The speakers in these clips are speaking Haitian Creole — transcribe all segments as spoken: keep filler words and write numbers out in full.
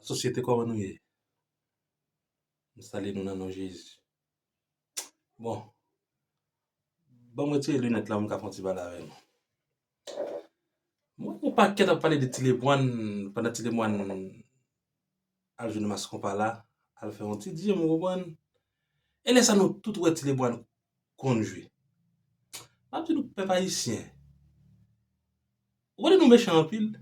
Sosyete, kòman nou ye? M salye nou nan non Jezi. Bon, ban m retire linèt la, m ka fè yon ti pale avè nou. Mwen, yon pakèt ap pale de Ti Lemwàn, pandan Ti Lemwàn al jwe nan Mas Konpa la, al fè yon ti djim, ou konprann? E lè sa nou tout wè Ti Lemwàn konn jwe. M ap di nou, pèp ayisyen, ou konnen nou mechan anpil.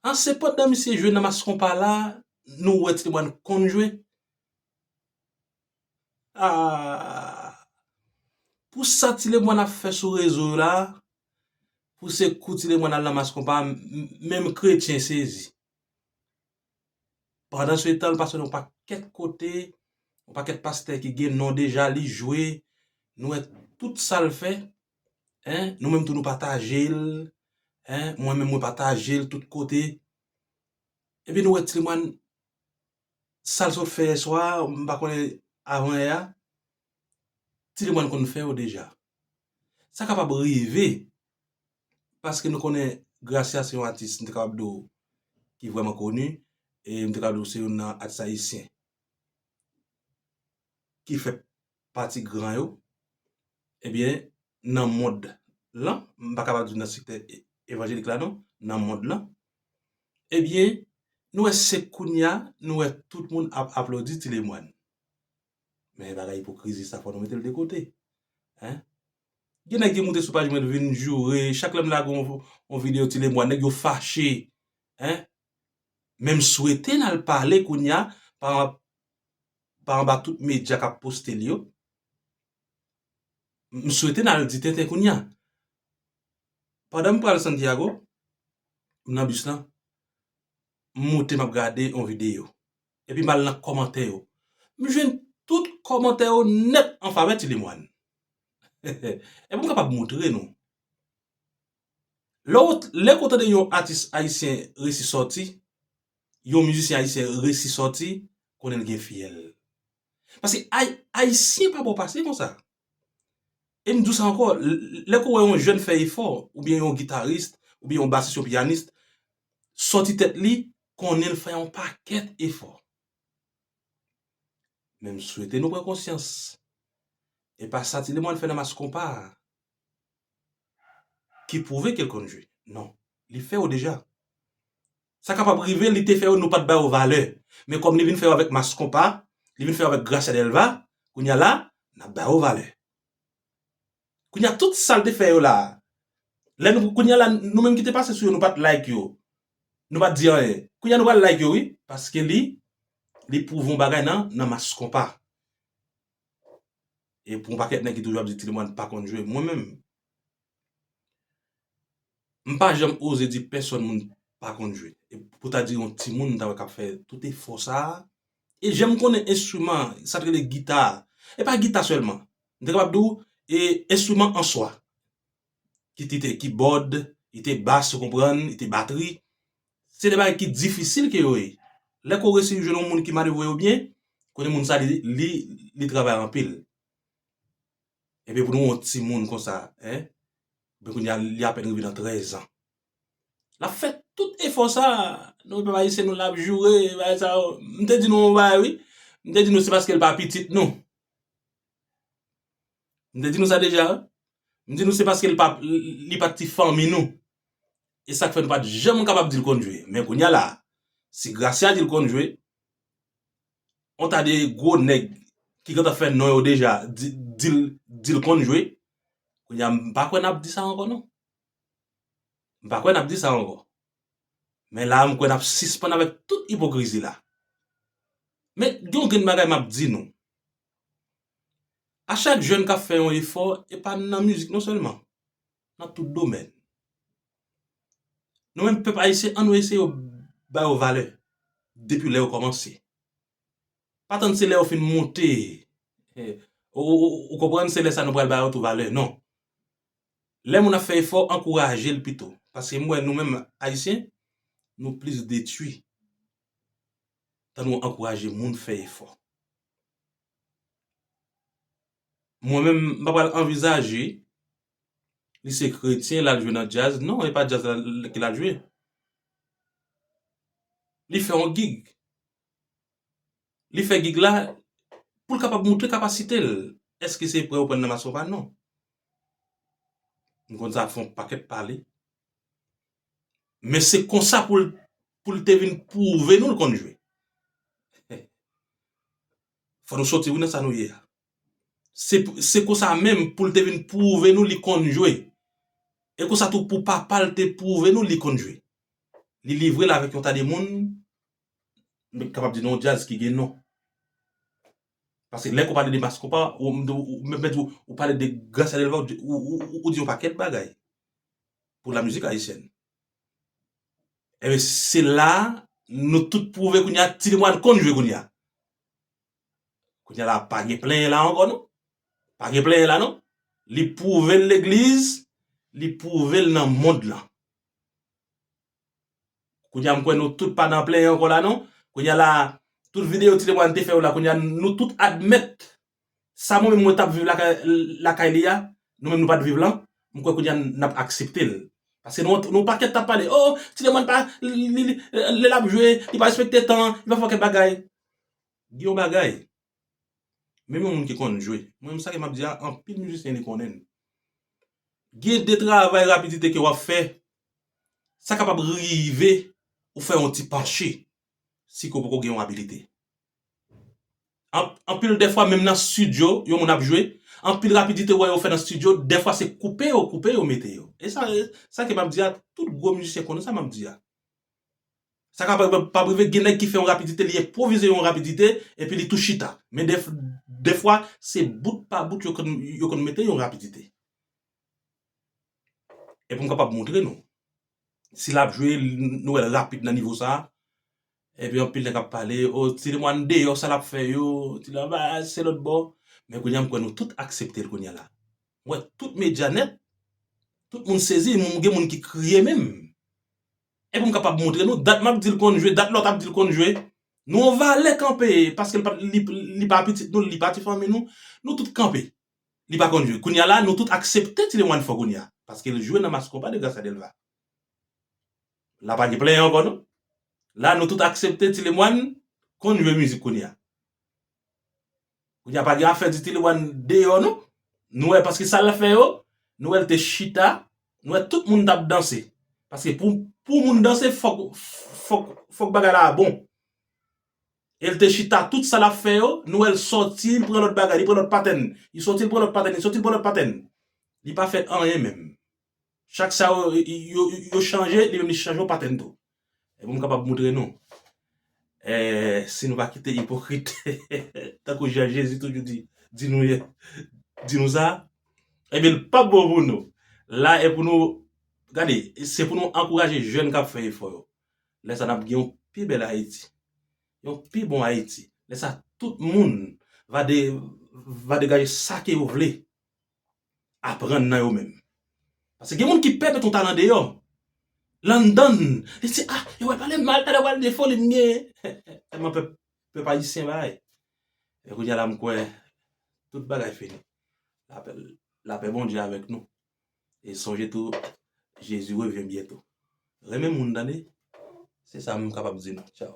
An, se pandan misye jwe nan Mas Konpa la, nou wè Ti Lemwàn konn jwe. Ah, pou sa Ti Lemwàn ap fè sou rezo yo la, pou se kou Ti Lemwàn al nan Mas Konpa, m- menm kretyen sezi. Pandan se tan, l pase nan yon pakèt kote, yon pakèt pastè ki gen non deja, li jwe, nou wè tout sa l fè, en, nou menm tou nou pataje l, en, mwen menm mwen pataje l tout kote. Epi nou wè Ti Lemwàn, sa l sot fè yè swa, m pa konnen avan yè a, Ti Lemwàn konn fè yo deja. Sa kapab rive, paske nou konnen Gracia se yon atis, m te kapab di w, ki vrèman koni, e m te kapab di w se youn nan atis ayisyen ki fè pati gran yo, ebyen, nan mond lan, m pa kapab di nan sektè e- evanjelik la non, nan mond lan, ebyen, nou wè se kounye a, nou wè tout moun ap aplodi Ti Lemwàn. Men bagay ipokrizi sa, fò nou mete l de kote. En? Gen nèg ki moute sou paj mwen vin joure, chak lè m lage yon, yon videyo Ti Lemwàn, nèg yo fache. En? Men m swete n al pale kounye a, pa, pa anba tout medya k ap poste l yo. M swete n al di tenten kounye a. Pandan m pral Santiago, m nan bis lan, m moute m ap gade yon videyo. Epi m al nan kòmantè yo. M jwenn tout kòmantè yo nèt an favè Ti Lemwàn. Epi m kapab montre nou. Lè w, lè w tande yon atis ayisyen resi sòti, yon mizisyen ayisyen resi sòti, konnen l gen fyèl. Paske ay- ayisyen pa bon pase konsa. E m di w sa ankò, l- lè ke w wè yon jèn fè efò, oubyen yon gitaris, oubyen yon basis, yon pyanis, sòti tèt li, konnen l fè yon pakèt efò. Men m swete nou pran konsyans. E pa sa Ti Lemwàn fè nan Mas Konpa a ki pwouve ke l konn jwe. Non, li fè yo deja. Sa kapab rive, li te fè yo, nou pa t ba yo valè. Men kòm li vin fè yo avèk Mas Konpa, li vin fè yo avèk Gracia Delva, kounye a la, n ap ba yo valè. Kounye a, tout sa l te fè yo la, lè nou, kounye a la, nou menm ki te pase sou yo, nou pa t like yo. Nou pa t di anyen. Kounye a, nou pral like yo, wi, paske li, li pwouve yon bagay nan, nan Mas Konpa. E pou yon pakèt nèg ki toujou ap di Ti Lemwàn pa konn jwe, mwen menm, m pa janm oze di pèsòn moun pa konn jwe. E pou ta di yon timoun, m ta wè k ap fè tout efò sa a. E jan m konnen enstriman, sa t rele gita a. E pa gita sèlman. M te kapab di w, e enstriman an swa. Ki te, te kibòd, li te bas, ou konprann, li te batri. Se de bagay ki difisil ke yo ye. Lè ke w resi jwenn yon moun ki manevre yo byen, konnen moun sa li, li, li travay anpil. Epi pou nou yon timoun konsa, en? Epi kounye a, li apèn rive nan trèz an. L ap fè tout efò sa, nou pèp ayisyen nou la ap joure, bagay sa yo. M te di nou yon bagay, wi. M te di nou se paske l pa pitit nou. M te di nou sa deja, wi. M di nou se paske li pa, li pa ti fanmi nou. E sa k fè nou pa t janm kapab di l konn jwe. Men kounye a la, si Gracia di l konn jwe, yon ta de gwo nèg ki gentan fè non yo deja, di, di l, di l konn jwe, kounye a m pa kwè n ap di sa ankò non. M pa kwè n ap di sa ankò. Men la a, m kwè n ap sispann avèk tout ipokrizi la. Men gen yon grenn bagay m ap di nou. A chak jèn k ap fè yon efò, e pa nan mizik non sèlman, nan tout domèn. Nou menm pèp ayisyen, ann nou eseye ba yo valè depi lè yo kòmanse. Pa tann se lè yo fin monte, eh, ou, ou, ou, ou konprann, se lè sa nou pral ba yo tou valè, non. Lè moun ap fè efò, ankouraje l pito. Paske m wè nou menm ayisyen, nou plis detwi tan nou ankouraje moun fè efò. Mwen menm, m pa pral anvizaje li se kretyen, l al jwe nan djaz. Non, e pa djaz la l- ke l al jwe. Li fè yon gig. Li fè gig la pou l kapab moutre kapasite l. Èske se prè yo pran nan mas konpa? Non. M konn sa fè yon pakèt pale. Men se konsa pou l, pou l te vin pwouve nou l konn jwe. Fò nou soti wi nan sa nou ye a. Se, se konsa menm pou l te vin pwouve nou li konn jwe. E konsa tou pou papa l te pwouve nou li konn jwe. Li livre l avèk yon ta de moun, m kapab di nan yon djaz ki gen non. Paske lè ou pale de mas konpa, ou, ou, ou, ou, ou pale de Gracia Delva, ou, ou, ou, ou di yon pakèt bagay pou la mizik ayisyèn. Ebyen, se la nou tout pwouve kounye a, Ti Limwàn konn jwe kounye a. Kounye a la, pa gen plenyen la ankò, non. Pa gen plenyen la, non. Li pwouve l legliz, li pwouve l nan mond lan. Kounye a, m kwè nou tout pa nan plenyen ankò la, non. Kounye a la, tout videyo Ti Limwàn te fè yo la, kounye a, nou tout admèt sa mwen menm mwen t ap viv lakay, lakay li a, nou menm nou pa t viv lan, m kwè kounye a n ap aksepte l. Paske nou, nou pakèt t ap pale, oh, Ti Limwàn pa, li, li, li, lè l ap jwe, li pa respekte tan, li pa fè kèk bagay. Gen yon bagay. Menm yon moun ki konn jwe, mwen menm sa ke m ap di a, anpil mizisyen li konnen l. Gen de travay rapidite ke w ap fè, sa kapab rive ou fè yon ti panche si ke w poko gen yon abilite. An, anpil dèfwa, menm nan estidyo, yon moun ap jwe, anpil rapidite w wè yo fè nan estidyo, dèfwa se koupe yo, koupe yo mete yo. E sa, sa ke m ap di a, tout gwo mizisyen konnen sa m ap di a. Sa ka pa, pa, pa rive, gen nèg ki fè yon rapidite, li enpwovize yon rapidite, epi li tou chita. Men dèf-, dèfwa, se bout pa bout yo konn, yo konn mete yon rapidite. Epi m kapab montre nou. Si l ap jwe, nou wè l rapid nan nivo sa. Epi anpil nèg ap pale, o, Ti Limwàn deyò, sa l ap fè yo, Ti Limwàn, se lòt bò. Men kounye a, m kwè nou tout aksepte l kounye a la. M wè tout medya nèt, tout moun sezi, moun, gen moun ki kriye menm. Epi m kapab montre nou, dat m ap di l konn jwe, dat lòt ap di l konn jwe. Nou yon valè kanpe, paske li pa, li, li pa pitit nou, li pa ti fanmi nou, nou tout kanpe. Li pa konn jwe. Kounye a la, nou tout aksepte Ti Limwàn fò kounye a. Paske l jwe nan mas konpa de Gracia Delva. La pa gen plenyen ankò, non. La, nou tout aksepte Ti Limwàn konn jwe mizik kounye a. Kounye a pa gen afè di Ti Limwàn deyò, non. Nou wè, paske sa l fè yo, nou wè l te chita, nou wè tout moun t ap danse. Paske pou, pou moun danse, fòk, fòk, fòk bagay la bon. E l te chita, tout sa l ap fè yo, nou wè l sòti, li pran lòt bagay, li pran lòt patèn. Li sòti, li pran lòt patèn, li sòti, li pran lòt patèn. Li pa fè anyen menm. Chak sa yo, yo, yo, yo chanje, li menm li chanje yon patèn tou. Epi m kapab montre nou. Eh, si nou pa kite ipokrit, tankou jan Jezi toujou di, di nou ye, di nou sa, ebyen, l p ap bon pou nou. La, e pou nou, gade, se pou nou ankouraje jèn k ap fè efò yo. Lè sa, n ap gen yon pi bèl Ayiti. Yon pi bon Ayiti. Lè sa, tout moun va de, va degaje sa ke yo vle aprann nan yo menm. Paske gen moun ki pè met yon talan deyò. L anndan l, li di, ah, yo pral pale m mal, talè yo pral defo li m gen. Tèlman pèp, pèp ayisyen bagay. E kounye a la, m kwè, tout bagay fini. Lapè, lapè Bondye avèk nou. E sonje tou, Jezi revyen byento. Renmen moun, tande. Se sa m kapab di nou. Tchaw.